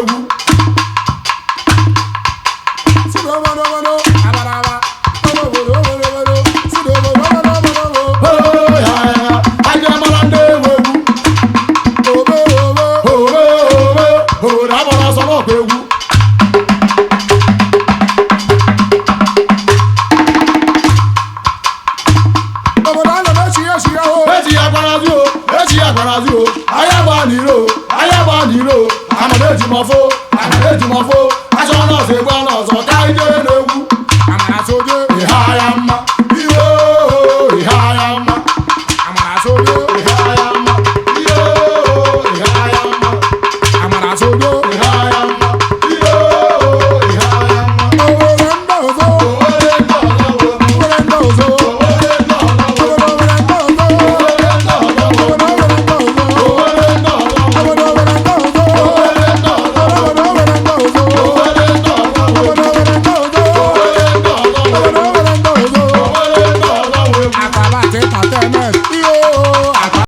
Egwu. Oh, ya, ya, anyị amara ndị egwu egwu. Obe, obe, obe, obe, obodo agbara ọsọ n'ọkwa egwu. Obodo a na-echi ya echi ya o. Eji ya gbarazi o, eji ya gbarazi o, ahịa gba n'iro, ahịa gba n'iro, amara eji m ọfọ, amara eji m ọfọ, achọ n'ọzọ egbu anụ ọzọ ka anyị jee.